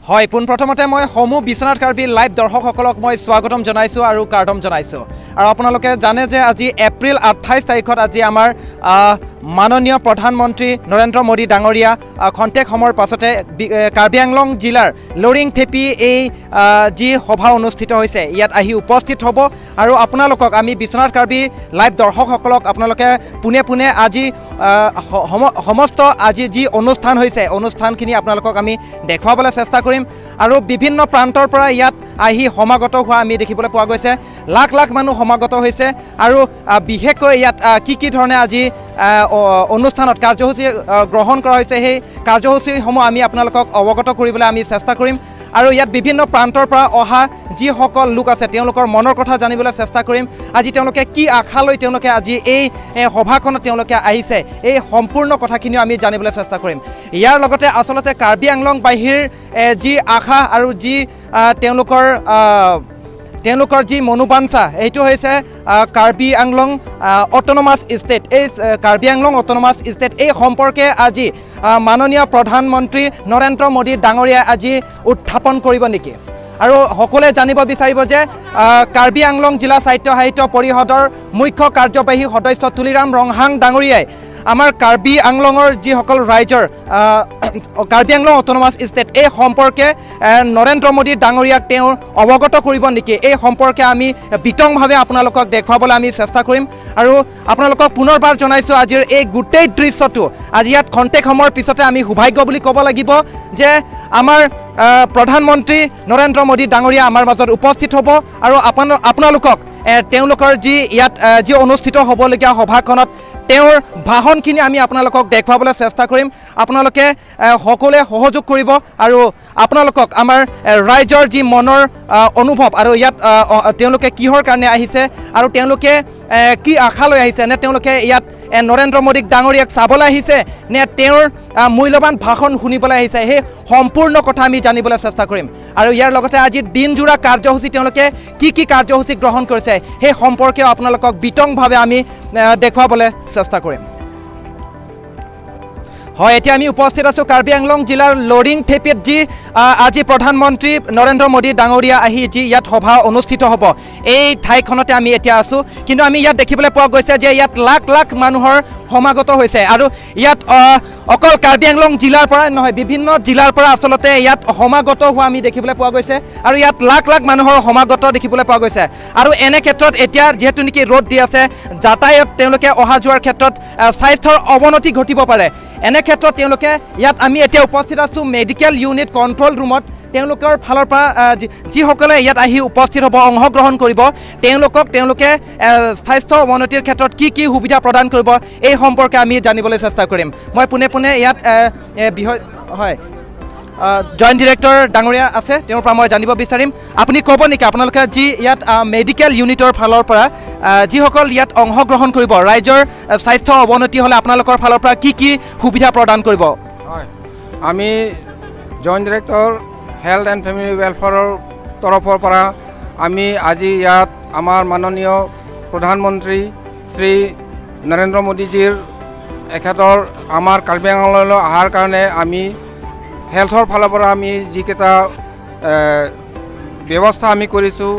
হয়, পোনপ্ৰথমতে মই সমূহ বিশ্বনাথ কাৰ্বি লাইভ দৰ্শকসকলক মই স্বাগতম জনাইছোঁ আৰু কাৰ্ডম জনাইছোঁ। আৰু আপোনালোকে জানে যে আজি এপ্ৰিল 28 তাৰিখত আজি আমাৰ মাননীয় প্ৰধানমন্ত্ৰী নৰেন্দ্ৰ মোদী ডাঙৰীয়া খন্তেক সময়ৰ পাছতে কাৰ্বি আংলং জিলাৰ লৰিং থেপি এই যি সভা অনুষ্ঠিত হৈছে ইয়াত আহি উপস্থিত হ'ব। আৰু আপোনালোকক আমি বিশ্বনাথ কাৰ্বি লাইভ দৰ্শকসকলক আপোনালোকে পোনে পোনে আজি সমস্ত আজি যি অনুষ্ঠান হৈছে অনুষ্ঠানখিনি আপোনালোকক আমি দেখুৱাবলৈ চেষ্টা কৰিম। আৰু বিভিন্ন প্ৰান্তৰ পৰা ইয়াত আহি সমাগত হোৱা আমি দেখিবলৈ পোৱা গৈছে, লাখ লাখ মানুহ সমাগত হৈছে। আৰু বিশেষকৈ ইয়াত কি কি ধৰণে আজি অনুষ্ঠানত কাৰ্যসূচী গ্ৰহণ কৰা হৈছে সেই কাৰ্যসূচীসমূহ আমি আপোনালোকক অৱগত কৰিবলৈ আমি চেষ্টা কৰিম। আৰু ইয়াত বিভিন্ন প্ৰান্তৰ পৰা অহা যিসকল লোক আছে তেওঁলোকৰ মনৰ কথা জানিবলৈ চেষ্টা কৰিম। আজি তেওঁলোকে কি আশা লৈ তেওঁলোকে আজি এই সভাখনত তেওঁলোকে আহিছে এই সম্পূৰ্ণ কথাখিনিও আমি জানিবলৈ চেষ্টা কৰিম। ইয়াৰ লগতে আচলতে কাৰ্বি আংলংবাসীৰ যি আশা আৰু যি তেওঁলোকৰ যি মনোবাঞ্ছা সেইটো হৈছে কাৰ্বি আংলং অট'নমাছ ষ্টেট। এই কাৰ্বি আংলং অট'নমাছ ষ্টেট এই সম্পৰ্কে আজি মাননীয় প্ৰধানমন্ত্ৰী নৰেন্দ্ৰ মোদী ডাঙৰীয়াই আজি উত্থাপন কৰিব নেকি? আৰু সকলোৱে জানিব বিচাৰিব যে কাৰ্বি আংলং জিলা সাহিত্য সাহিত্য পৰিষদৰ মুখ্য কাৰ্যবাহী সদস্য তুলিৰাম ৰংহাং ডাঙৰীয়াই আমাৰ কাৰ্বি আংলঙৰ যিসকল ৰাইজৰ কাৰ্বি আংলং অট'নমাছ ষ্টেট এই সম্পৰ্কে নৰেন্দ্ৰ মোদী ডাঙৰীয়াক তেওঁ অৱগত কৰিব নেকি এই সম্পৰ্কে আমি বিতংভাৱে আপোনালোকক দেখুৱাবলৈ আমি চেষ্টা কৰিম। আৰু আপোনালোকক পুনৰবাৰ জনাইছোঁ আজিৰ এই গোটেই দৃশ্যটো আজি ইয়াত খন্তেক সময়ৰ পিছতে আমি সৌভাগ্য বুলি ক'ব লাগিব যে আমাৰ প্ৰধানমন্ত্ৰী নৰেন্দ্ৰ মোদী ডাঙৰীয়া আমাৰ মাজত উপস্থিত হ'ব। আৰু আপোনালোকক তেওঁলোকৰ যি ইয়াত যি অনুষ্ঠিত হ'বলগীয়া সভাখনত তেওঁৰ ভাষণখিনি আমি আপোনালোকক দেখুৱাবলৈ চেষ্টা কৰিম। আপোনালোকে সকলোৱে সহযোগ কৰিব আৰু আপোনালোকক আমাৰ ৰাইজৰ যি মনৰ অনুভৱ আৰু ইয়াত তেওঁলোকে কিহৰ কাৰণে আহিছে আৰু তেওঁলোকে কি আশা লৈ আহিছে, নে তেওঁলোকে ইয়াত নৰেন্দ্ৰ মোদীক ডাঙৰীয়াক চাবলৈ আহিছে নে তেওঁৰ মূল্যৱান ভাষণ শুনিবলৈ আহিছে সেই সম্পূৰ্ণ কথা আমি জানিবলৈ চেষ্টা কৰিম। আৰু ইয়াৰ লগতে আজি দিনজোৰা কাৰ্যসূচী তেওঁলোকে কি কি কাৰ্যসূচী গ্ৰহণ কৰিছে সেই সম্পৰ্কেও আপোনালোকক বিতংভাৱে আমি দেখুৱাবলৈ চেষ্টা কৰিম। হয়, এতিয়া আমি উপস্থিত আছোঁ কাৰ্বি আংলং জিলাৰ লৰিং থেপিত যি আজি প্ৰধানমন্ত্ৰী নৰেন্দ্ৰ মোদী ডাঙৰীয়া আহি যি ইয়াত সভা অনুষ্ঠিত হ'ব এই ঠাইখনতে আমি এতিয়া আছোঁ। কিন্তু আমি ইয়াত দেখিবলৈ পোৱা গৈছে যে ইয়াত লাখ লাখ মানুহৰ সমাগত হৈছে। আৰু ইয়াত অকল কাৰ্বি আংলং জিলাৰ পৰাই নহয় বিভিন্ন জিলাৰ পৰা আচলতে ইয়াত সমাগত হোৱা আমি দেখিবলৈ পোৱা গৈছে। আৰু ইয়াত লাখ লাখ মানুহৰ সমাগত দেখিবলৈ পোৱা গৈছে। আৰু এনে ক্ষেত্ৰত এতিয়া যিহেতু নেকি ৰ'দ দি আছে, যাতায়াত তেওঁলোকে অহা যোৱাৰ ক্ষেত্ৰত স্বাস্থ্যৰ অৱনতি ঘটিব পাৰে। এনে ক্ষেত্ৰত তেওঁলোকে ইয়াত আমি এতিয়া উপস্থিত আছোঁ মেডিকেল ইউনিট কণ্ট্ৰল ৰুমত। তেওঁলোকৰ ফালৰ পৰা যিসকলে ইয়াত আহি উপস্থিত হ'ব অংশগ্ৰহণ কৰিব তেওঁলোকক তেওঁলোকে স্বাস্থ্য অৱনতিৰ ক্ষেত্ৰত কি কি সুবিধা প্ৰদান কৰিব এই সম্পৰ্কে আমি জানিবলৈ চেষ্টা কৰিম। মই পোনে পোনে ইয়াত হয় জইণ্ট ডিৰেক্টৰ ডাঙৰীয়া আছে, তেওঁৰ পৰা মই জানিব বিচাৰিম। আপুনি ক'ব নেকি আপোনালোকে যি ইয়াত মেডিকেল ইউনিটৰ ফালৰ পৰা যিসকল ইয়াত অংশগ্ৰহণ কৰিব ৰাইজৰ স্বাস্থ্য অৱনতি হ'লে আপোনালোকৰ ফালৰ পৰা কি কি সুবিধা প্ৰদান কৰিব? হয়, আমি joint director health and family ৱেলফেয়াৰৰ তৰফৰ পৰা আমি আজি ইয়াত আমাৰ মাননীয় প্ৰধানমন্ত্ৰী শ্ৰী নৰেন্দ্ৰ মোদীজীৰ এখেতৰ আমাৰ কাৰ্বি আংলঙলৈ অহাৰ কাৰণে আমি হেল্থৰ ফালৰ পৰা আমি যিকেইটা ব্যৱস্থা আমি কৰিছোঁ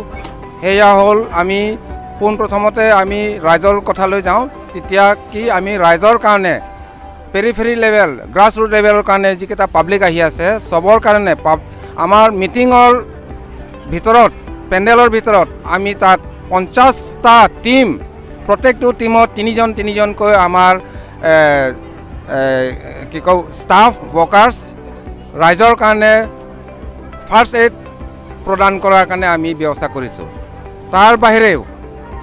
সেয়া হ'ল আমি পোনপ্ৰথমতে আমি ৰাইজৰ কথালৈ যাওঁ। তেতিয়া কি আমি ৰাইজৰ কাৰণে পেৰিফেৰী লেভেল গ্ৰাছ ৰুট লেভেলৰ কাৰণে যিকেইটা পাব্লিক আহি আছে চবৰ কাৰণে আমাৰ মিটিঙৰ ভিতৰত পেণ্ডেলৰ ভিতৰত আমি তাত 50টা টীম, প্ৰত্যেকটো টীমত তিনিজন তিনিজনকৈ আমাৰ কি কওঁ ষ্টাফ ৱৰ্কাৰ্ছ ৰাইজৰ কাৰণে ফাৰ্ষ্ট এইড প্ৰদান কৰাৰ কাৰণে আমি ব্যৱস্থা কৰিছোঁ। তাৰ বাহিৰেও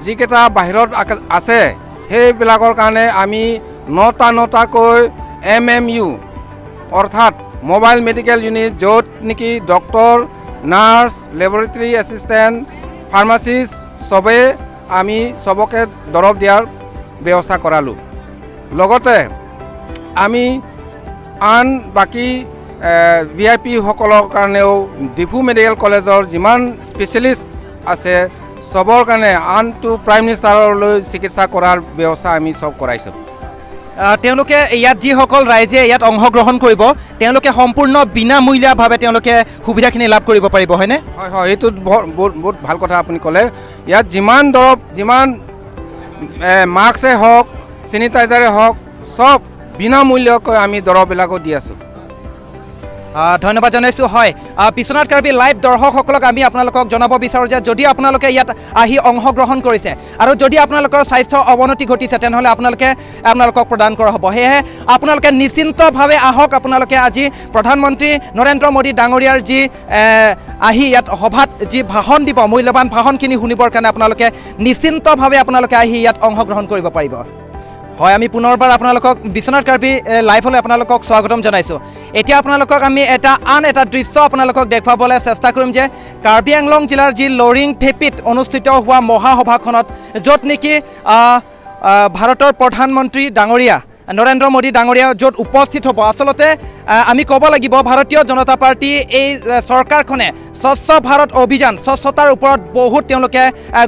যিকেইটা বাহিৰত আছে সেইবিলাকৰ কাৰণে আমি 9টা 9টাকৈ MMU অৰ্থাৎ মোবাইল মেডিকেল ইউনিট, য'ত নেকি doctor, nurse, laboratory assistant, pharmacist চবেই আমি চবকে দৰৱ দিয়াৰ ব্যৱস্থা কৰালোঁ। লগতে আমি আন বাকী VIP সকলৰ কাৰণেও ডিফু মেডিকেল কলেজৰ যিমান স্পেচিয়েলিষ্ট আছে চবৰ কাৰণে আনটো প্ৰাইম মিনিষ্টাৰলৈ চিকিৎসা কৰাৰ ব্যৱস্থা আমি চব কৰাইছোঁ। তেওঁলোকে ইয়াত যিসকল ৰাইজে ইয়াত অংশগ্ৰহণ কৰিব তেওঁলোকে সম্পূৰ্ণ বিনামূলীয়াভাৱে তেওঁলোকে সুবিধাখিনি লাভ কৰিব পাৰিব, হয়নে? হয় হয়, এইটো বহুত ভাল কথা আপুনি ক'লে। ইয়াত যিমান দৰৱ, যিমান মাস্কে হওক, চেনিটাইজাৰে হওক, চব বিনামূল্যকৈ আমি দৰৱবিলাকো দি আছোঁ। ধন্যবাদ জনাইছোঁ। হয়, বিশ্বনাথ কাৰ্বি লাইভ দৰ্শকসকলক আমি আপোনালোকক জনাব বিচাৰোঁ যে যদি আপোনালোকে ইয়াত আহি অংশগ্ৰহণ কৰিছে আৰু যদি আপোনালোকৰ স্বাস্থ্যৰ অৱনতি ঘটিছে তেনেহ'লে আপোনালোকক প্ৰদান কৰা হ'ব। সেয়েহে আপোনালোকে নিশ্চিন্তভাৱে আহক। আপোনালোকে আজি প্ৰধানমন্ত্ৰী নৰেন্দ্ৰ মোদী ডাঙৰীয়াৰ যি আহি ইয়াত সভাত যি ভাষণ দিব, মূল্যৱান ভাষণখিনি শুনিবৰ কাৰণে আপোনালোকে নিশ্চিন্তভাৱে আপোনালোকে আহি ইয়াত অংশগ্ৰহণ কৰিব পাৰিব। হয়, আমি পুনৰবাৰ আপোনালোকক বিশ্বনাথ কাৰ্বি লাইভলৈ আপোনালোকক স্বাগতম জনাইছোঁ। এতিয়া আপোনালোকক আমি এটা আন এটা দৃশ্য আপোনালোকক দেখুৱাবলৈ চেষ্টা কৰিম যে কাৰ্বি আংলং জিলাৰ যি লৰিং থেপিত অনুষ্ঠিত হোৱা মহাসভাখনত য'ত নেকি ভাৰতৰ প্ৰধানমন্ত্ৰী ডাঙৰীয়া নৰেন্দ্ৰ মোদী ডাঙৰীয়া য'ত উপস্থিত হ'ব। আচলতে আমি ক'ব লাগিব ভাৰতীয় জনতা পাৰ্টী এই চৰকাৰখনে স্বচ্ছ ভাৰত অভিযান, স্বচ্ছতাৰ ওপৰত বহুত তেওঁলোকে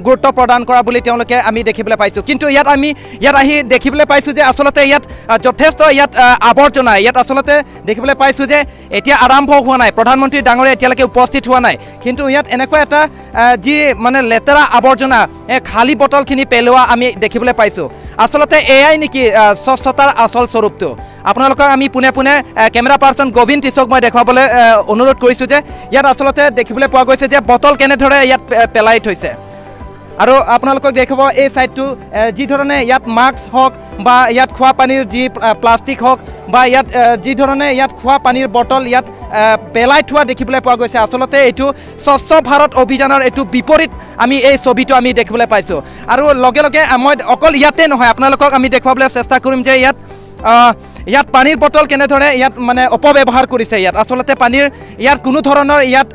গুৰুত্ব প্ৰদান কৰা বুলি তেওঁলোকে আমি দেখিবলৈ পাইছোঁ। কিন্তু ইয়াত আমি ইয়াত আহি দেখিবলৈ পাইছোঁ যে আচলতে ইয়াত যথেষ্ট ইয়াত আৱৰ্জনা, ইয়াত আচলতে দেখিবলৈ পাইছোঁ যে এতিয়া আৰম্ভ হোৱা নাই, প্ৰধানমন্ত্ৰী ডাঙৰীয়া এতিয়ালৈকে উপস্থিত হোৱা নাই, কিন্তু ইয়াত এনেকুৱা এটা যি মানে লেতেৰা আৱৰ্জনা, খালী বটলখিনি পেলোৱা আমি দেখিবলৈ পাইছোঁ। আচলতে এয়াই নেকি স্বচ্ছতাৰ আচল স্বৰূপটো? আপোনালোকক আমি পোনে পোনে কেমেৰা পাৰ্চন গোবিন্দ টিচক মই দেখুৱাবলৈ অনুৰোধ কৰিছোঁ যে ইয়াত আচলতে দেখিবলৈ পোৱা গৈছে যে বটল কেনেদৰে ইয়াত পেলাই থৈছে। আৰু আপোনালোকক দেখুৱাব এই ছাইডটো যিধৰণে ইয়াত মাস্ক হওক বা ইয়াত খোৱা পানীৰ যি প্লাষ্টিক হওক বা ইয়াত যিধৰণে ইয়াত খোৱা পানীৰ বটল ইয়াত পেলাই থোৱা দেখিবলৈ পোৱা গৈছে। আচলতে এইটো স্বচ্ছ ভাৰত অভিযানৰ এইটো বিপৰীত আমি এই ছবিটো আমি দেখিবলৈ পাইছোঁ। আৰু লগে লগে মই অকল ইয়াতে নহয়, আপোনালোকক আমি দেখুৱাবলৈ চেষ্টা কৰিম যে ইয়াত ইয়াত পানীৰ বটল কেনেদৰে ইয়াত মানে অপব্যৱহাৰ কৰিছে। ইয়াত আচলতে পানীৰ ইয়াত কোনো ধৰণৰ ইয়াত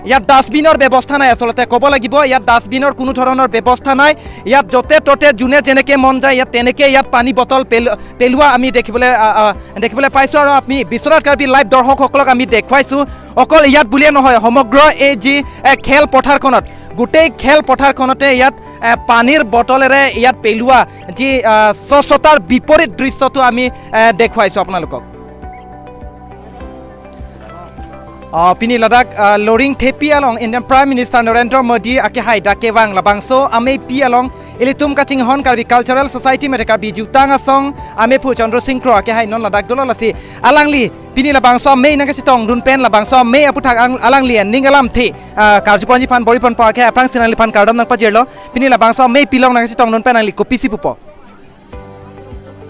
ইয়াত ডাষ্টবিনৰ ব্যৱস্থা নাই। আচলতে ক'ব লাগিব ইয়াত ডাষ্টবিনৰ কোনো ধৰণৰ ব্যৱস্থা নাই। ইয়াত য'তে ত'তে যোনে যেনেকৈ মন যায় ইয়াত তেনেকৈ ইয়াত পানী বটল পেলোৱা আমি দেখিবলৈ পাইছোঁ। আৰু আমি বিশ্বনাথ কাৰ্বি লাইভ দৰ্শকসকলক আমি দেখুৱাইছোঁ অকল ইয়াত বুলিয়ে নহয়, সমগ্ৰ এই যি খেলপথাৰখনত, গোটেই খেলপথাৰখনতে ইয়াত পানীৰ বটলেৰে ইয়াত পেলোৱা যি স্বচ্ছতাৰ বিপৰীত দৃশ্যটো আমি দেখুৱাইছোঁ আপোনালোকক। Pini Ladakh Loring Thepi along Indian Prime Minister Narendra Modi ake hai dakewang labangso ame pi along ilitum kaching hon Karbi Cultural Society mete Karbi jutang asong ame phu Chandra Singh Kro ake hai non Ladakh dolol asi alangli pini labangso ame nang sitong dunpen labangso ame aputhak alangli ningalam the karjupanji phan boripon pa ake aprang sinangli phan kardam nang pajerlo pini labangso ame pilong nang sitong dunpen angli kopi sipupo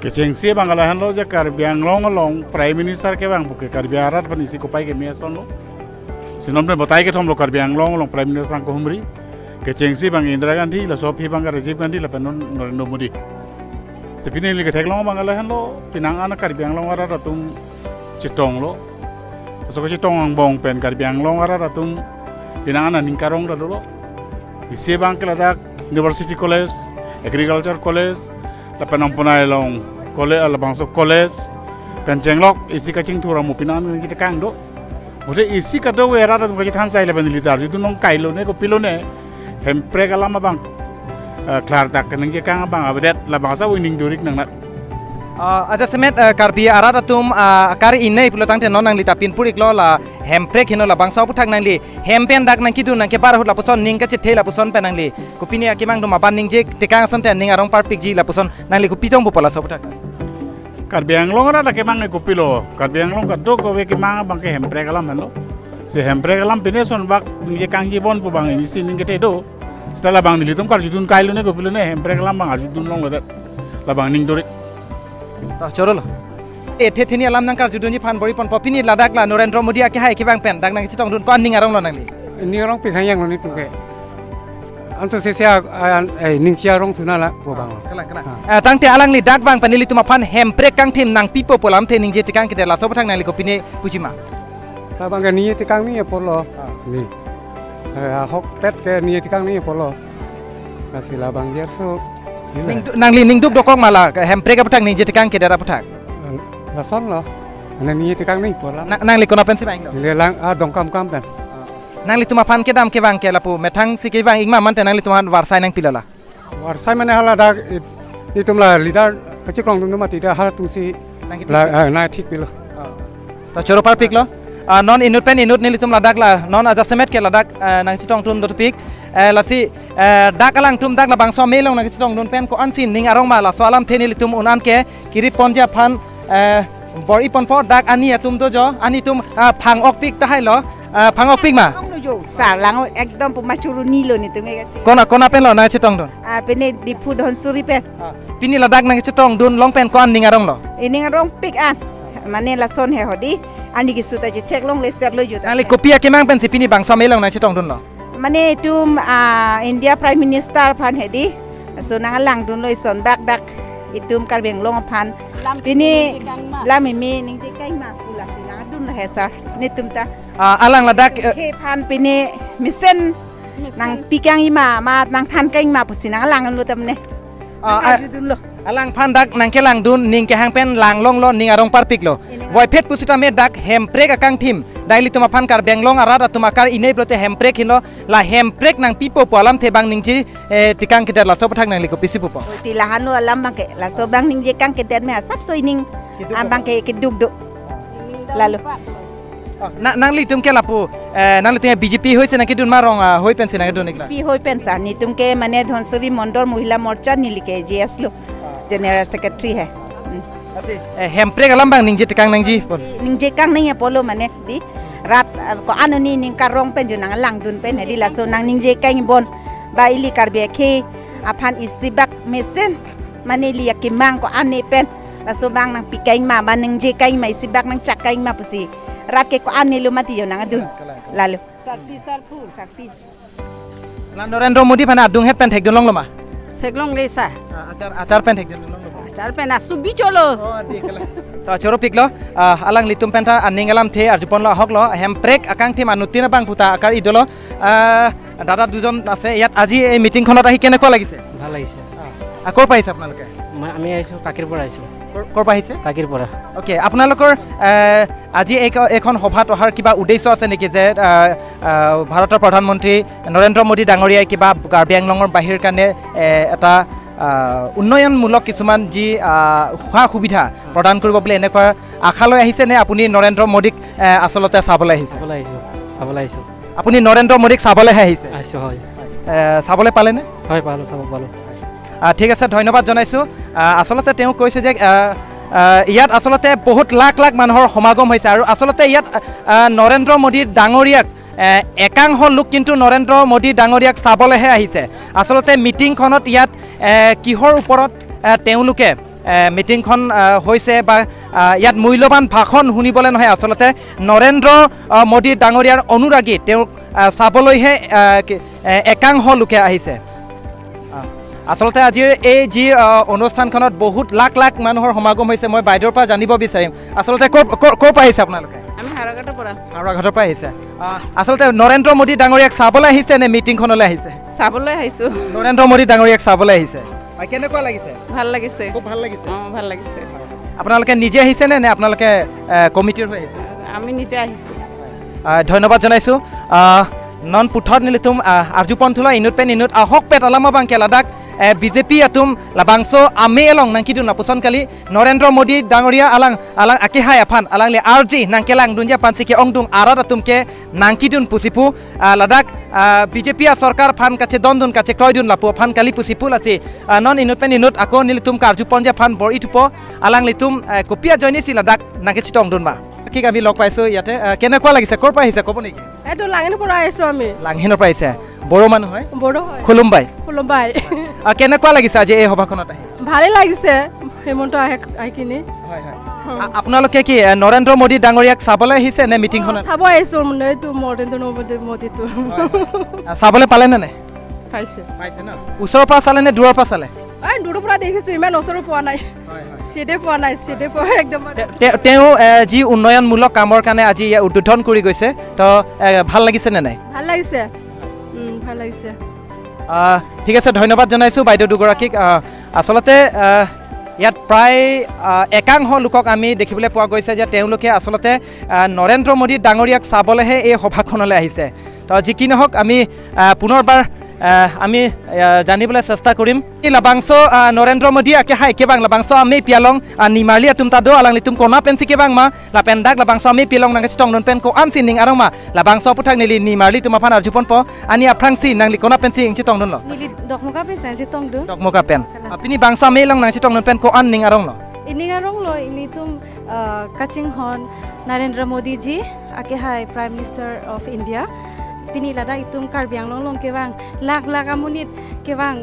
Kechengsi bangala hanlo je Karbi Anglong long Prime Minister ke bang buke Karbi Arat pan isi kopai ke miason lo sinom ne batai ke thom lo Karbi Anglong long Prime Minister ko humri kechengsi bang Indira Gandhi la sopi bang Rajiv Gandhi la penon Narendra Modi sepine li ke theklong bangala hanlo pinang ana Karbi Anglong arat atum chitong lo so ko chitong ang bong pen Karbi Anglong arat atum pinang ana ningkarong la lo isi bang ke Ladakh University College Agriculture College la penon punai long college ala bangso college penchenglok isi kacing thura mu pinan ni kita kang do mute isi kado wera da ki than sai le ben litar ju nong kailo ne ko pilo ne hempre kalama bang klar tak nang je kang bang abedet la bangsa winning durik nang na aja semet Karbi arat atum kari inai pulo tang te non nang li tapin purik lo la hempre khino la bangsa puthak nang li hempen dak nang kidu nang ke bar hut la puson ning ka chithe la puson pe nang li kopini akimang do maban ning je tekang asan te ning arong par pik ji la puson nang li kopitong bu pola so puthak Karbi Anglong ra ke mang kopilo Karbi Anglong ka do ko we ke mang bang ke hempre kalam lo se hempre kalam pine son bak ning je kang ji bon pu bang ni sin ning ke te do stala bang ni litum kar judun kailo ne kopilo ne hempre kalam bang judun long la bang ning dori chorolo ethe thini alam nang kar judun ji phan bori pon popini Ladakh la Narendra Modi ake hai ke bang pen dak nang chitong dun kon ning arong lo nang li ning arong pi khang yang lo ni tu ke anso se se ning chia rong thuna la po bang kala kala tang te alang li dak bang panili tuma phan hempre kang thim nang pipo polam the ning je tikang ke la so thang nang li kopini puchima ta bang ni tikang ni po lo ni hok tet ke ni tikang ni po lo na sila bang jer so nang li ning duk dokong mala hempre ka puthak ning je tikang ke dara puthak la son lo nang ni tikang ni po la nang li kono pen si bang lo le lang a dong kam kam pen nang li tuma phan ke dam ke bang ke lapu methang si ke bang ingma man te nang li tuma warsai nang pilala warsai mane hala da ni tumla leader Kachi krong dun ma ti da har tung si la na thik pilo ta choropar pik lo non inut pen inut nili tum ladak la non adjustment ke ladak nang chitong tum dot pik lasi dak alang tum dak la bangso melong nang chitong dun pen ko ansin ning arong ma la so alam the nili tum unan ke kirit ponja phan bor ipon por dak ani atum do jo ani tum phang ok pik ta hai lo phang ok pik ma sa lang ekdom puma churu nilo ni tum ga kona kona pen lo nang chitong dun a pene dipu don suri pen pini ladak nang chitong dun long pen ko an ning arong lo ning arong pik an mane la son he hodi ani ki suta ji tek long le ser lo ju ali kopia ke mang pen si pini bangsa melong nang chitong dun lo mane tum India Prime Minister phan hedi so nang lang dun loi son bak dak itum Karbi Anglong phan pini lami mi ning ji kai ma pula nang dun la hesa ni tum ta alang ladak ke phan pini misen nang pikang ima ma nang than kai ma pusi nang lang lu tam ne alang phan dak nang ke lang dun ning ke hang pen lang long lo ning arong par pik lo voi phet pusita me dak hem prek akang thim daili tuma phan kar benglong arat tuma kar inei blote hem prek hino la hem prek nang pipo polam the bang ning chi tikang ke la so pathak nang liko pisi pupo ti la hanu alam bang ke la so bang ning je kang ke der me sap soi ning bang ke ke duk duk lalu nang li tum ke lapu nang li tum BJP hoise naki dun ma rong hoi pen se nang dun ekla P hoi pen sa ni tum ke mane Dhansuri Mondol Mohila Morcha nilike je aslo general secretary hai hempre galam bang ningje tikang nangji ningje kang ning polo mane di rat ko anoni ning karong pen ju nang lang dun pen di la so nang ningje kang bon ba ili karbe ke aphan isibak mesen mane li yakimang ko ane pen la so bang nang pikaing ma ba ningje kaing ma isibak nang chak kaing ma pusi rat ke ko ane lu mati yo nang dun lalu sarpi sarpu sarpi la Narendra Modi phana dung het pen thek dun long loma thek long le sa achar achar pen thek dun long achar pen asu bi cholo ta choro pik lo alang litum pen tha aning alam the arjupon lo hok lo hem prek akang the manutina bang puta akar idolo দাদা দুজন আছে ইয়াত আজি এই meeting খনত আহি কেনেকুৱা লাগিছে ভাল লাগিছে ক'ৰ পৰা আহিছে আপোনালোকে আমি আহিছো কাকিৰ পৰা আহিছো ক'ৰ পৰা আহিছে কাকিৰ পৰা ওকে আপোনালোকৰ আজি এইখন সভাত অহাৰ কিবা উদ্দেশ্য আছে নেকি যে ভাৰতৰ প্ৰধানমন্ত্ৰী নৰেন্দ্ৰ মোদী ডাঙৰীয়াই কিবা কাৰ্বি আংলঙৰ বাহিৰ কাৰণে এটা উন্নয়নমূলক কিছুমান যি সা সুবিধা প্ৰদান কৰিব বুলি এনেকুৱা আশা লৈ আহিছে নে আপুনি নৰেন্দ্ৰ মোদীক আচলতে চাবলৈ আহিছে চাবলৈ আহিছোঁ আপুনি নৰেন্দ্ৰ মোদীক চাবলৈহে আহিছে আহিছোঁ হয় চাবলৈ পালেনে হয় পালোঁ চাব পালোঁ ঠিক আছে ধন্যবাদ জনাইছোঁ আচলতে তেওঁ কৈছে যে ইয়াত আচলতে বহুত লাখ লাখ মানুহৰ সমাগম হৈছে আৰু আচলতে ইয়াত নৰেন্দ্ৰ মোদী ডাঙৰীয়াক একাংশ লোক কিন্তু নৰেন্দ্ৰ মোদী ডাঙৰীয়াক চাবলৈহে আহিছে আচলতে মিটিংখনত ইয়াত কিহৰ ওপৰত তেওঁলোকে মিটিংখন হৈছে বা ইয়াত মূল্যৱান ভাষণ শুনিবলৈ নহয় আচলতে নৰেন্দ্ৰ মোদী ডাঙৰীয়াৰ অনুৰাগী তেওঁক চাবলৈহে একাংশ লোকে আহিছে আচলতে আজিৰ এই যি অনুষ্ঠানখনত বহুত লাখ লাখ মানুহৰ সমাগম হৈছে মই বাইদেউৰ পৰা জানিব বিচাৰিম আচলতে ক'ৰ পৰা আহিছে আপোনালোকে আমি হাওৰাঘাটৰ পৰা হাওৰাঘাটৰ পৰা আহিছে আচলতে নৰেন্দ্ৰ মোদী ডাঙৰীয়াক চাবলৈ আহিছে নে মিটিংখনলৈ আহিছে চাবলৈ আহিছোঁ নৰেন্দ্ৰ মোদী ডাঙৰীয়াক চাবলৈ আহিছে কেনেকুৱা লাগিছে ভাল লাগিছে খুব ভাল লাগিছে অঁ ভাল লাগিছে আপোনালোকে নিজে আহিছে নে আপোনালোকে কমিটিৰ হৈ আহিছে আমি নিজে আহিছোঁ ধন্যবাদ জনাইছোঁ নন পুথৰ নিলিতুম আৰ্জুপন্থুলা ইনুত পেন ইনুত আহক পেট আলামা বাংকে লাডাখ বিজেপি আতুম লাবাংso ame elong nangki dun napuson kali Narendra Modi ডাঙৰীয়া alang alang akihai afan alang le RG nangkelang dunja pansike ongdung arat atum ke nangki dun pusipu Ladakh BJP সরকার ফান কাছে দন্দন কাছে ক্রয় দুন লাপু ফান কালি পুসিপু লাসি নন ইনুত পেন ইনুত আকৌ নিলিতুম কাৰ্জুপঞ্জা ফান বৰ ইথুপ আলাং লিতুম কপিয়া জয়নিছি লাডাখ নাকে চিটং দুন মা ঠিক আমি লগ পাইছো ইয়াতে কেনেকুৱা লাগিছে ক'ৰ পৰা আহিছে ক'ব নেকি এইটো লাঙিনৰ পৰা আহিছো আমি লাঙিনৰ পৰা আহিছে বড়ো মানুহ হয় বড়ো হয় খুলুমবাই খুলুমবাই কেনেকুৱা লাগিছে আজি এই সভাখনত আহি ভালে লাগিছে হেমন্ত আহে আহি কিনি হয় হয় আপোনালোকে কি নৰেন্দ্ৰ মোদী ডাঙৰীয়াক চাবলৈ আহিছে নে মিটিংখনত চাব আহিছো মানে এইটো নৰেন্দ্ৰ মোদীটো চাবলৈ পালে নে নাই পাইছে পাইছে ন ওচৰৰ পৰা চালে নে দূৰৰ পৰা চালে এই দূৰৰ পৰা দেখিছো ইমান ওচৰৰ পোৱা নাই চিটে পোৱা নাই চিটে পোৱা একদম তেওঁ যি উন্নয়নমূলক কামৰ কাৰণে আজি উদ্বোধন কৰি গৈছে তো ভাল লাগিছে নে নাই ভাল লাগিছে ভাল লাগিছে ঠিক আছে ধন্যবাদ জনাইছোঁ বাইদেউ দুগৰাকীক আচলতে ইয়াত প্ৰায় একাংশ লোকক আমি দেখিবলৈ পোৱা গৈছে যে তেওঁলোকে আচলতে নৰেন্দ্ৰ মোদী ডাঙৰীয়াক চাবলৈহে এই সভাখনলৈ আহিছে তো যি কি নহওক আমি পুনৰবাৰ আমি জানিবলৈ চেষ্টা কৰিম লাবাংছ নৰেন্দ্ৰ মোদী আকে হাই কেবাং লাবাংছ আমি পিয়ালং নিমাৰলি আতুম তাদো আলাং লিতুম কোনা পেনসি কেবাং মা লাপেন ডাক লাবাংছ আমি পিয়ালং নাং চিটং নন পেন কো আন সি নিং আরং মা লাবাংছ পুথাক নিলি নিমাৰলি তুমা ফান আরজুপন প আনি আফ্রাংসি নাংলি কোনা পেনসি ইং চিটং নন ল নিলি দকমকা পেন চিটং দু দকমকা পেন আপনি বাংছ আমি লং নাং চিটং নন পেন কো আন নিং আরং ল ইনিং আরং ল ইনি তুম কাচিং হন নরেন্দ্র মোদী জি আকে high prime minister of India pini lada itum Karbi Anglong long kewang lak lak amunit kewang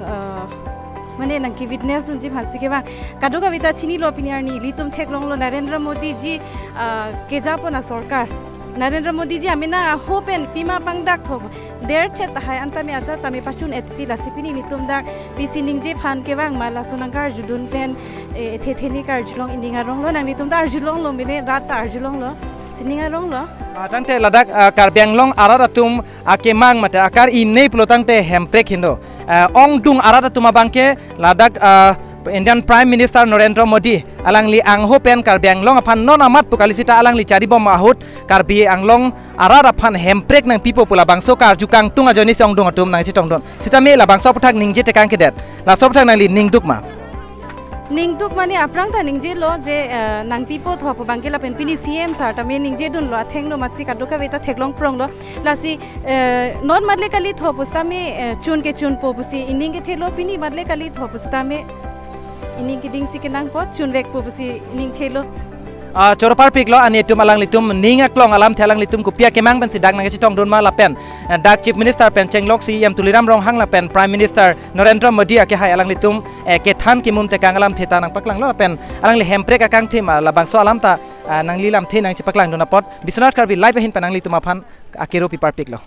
mane nangki witness dun ji bhansi kewang kadu kavita chini lo pini arni litum thek long lo Narendra Modi ji kejapona sarkar Narendra Modi ji amina hopen pima pangdak thok der chet hai antame acha tame pachun etiti lasipini nitum dak pisi ningje phan kewang mala sonangkar julun pen thetheni kar julong indinga rong lo nang nitum dar julong lo mine rat tar julong lo sininga rong lo tangte Ladakh Karbi Anglong arat atum akemang mate akar inei pulo tangte hemprek hindo ong dung arat atum abangke Ladakh Indian Prime Minister Narendra Modi alang li angho pen Karbi Anglong aphan non amat pukalisita alang li cari bom ahut Karbi Anglong arat aphan hemprek nang pipo pula bangso karjukang tung ajoni song dung atum nang sitong don sitame la bangso puthak ningje tekang kedet la so puthak nang li ningduk ma ningduk mane aprang ta ningje lo je nang pipo thop bangke la pen pini CM sar ta me ningje dun lo atheng lo matsi kaduka beta theklong prong lo lasi non madle kali thop usta me chun ke chun popusi ining ke thelo pini madle kali thop usta me ining ke ding si ke nang po chun vek popusi ining thelo Choropar piklo ani tum alang litum ninga klong alam thelang litum kupia kemang pen sidang nang sitong don ma lapen dak Chief Minister pen Chenglok CM Tuliram Ronghang lapen Prime Minister Narendra Modi ake hai alang litum ke than kimum tekang alam theta nang paklang lo lapen alang li hemprek akang thema labangso alam ta nang lilam the nang chipaklang don apot Biswanath Karbi live hin panang litum aphan akero pipar piklo.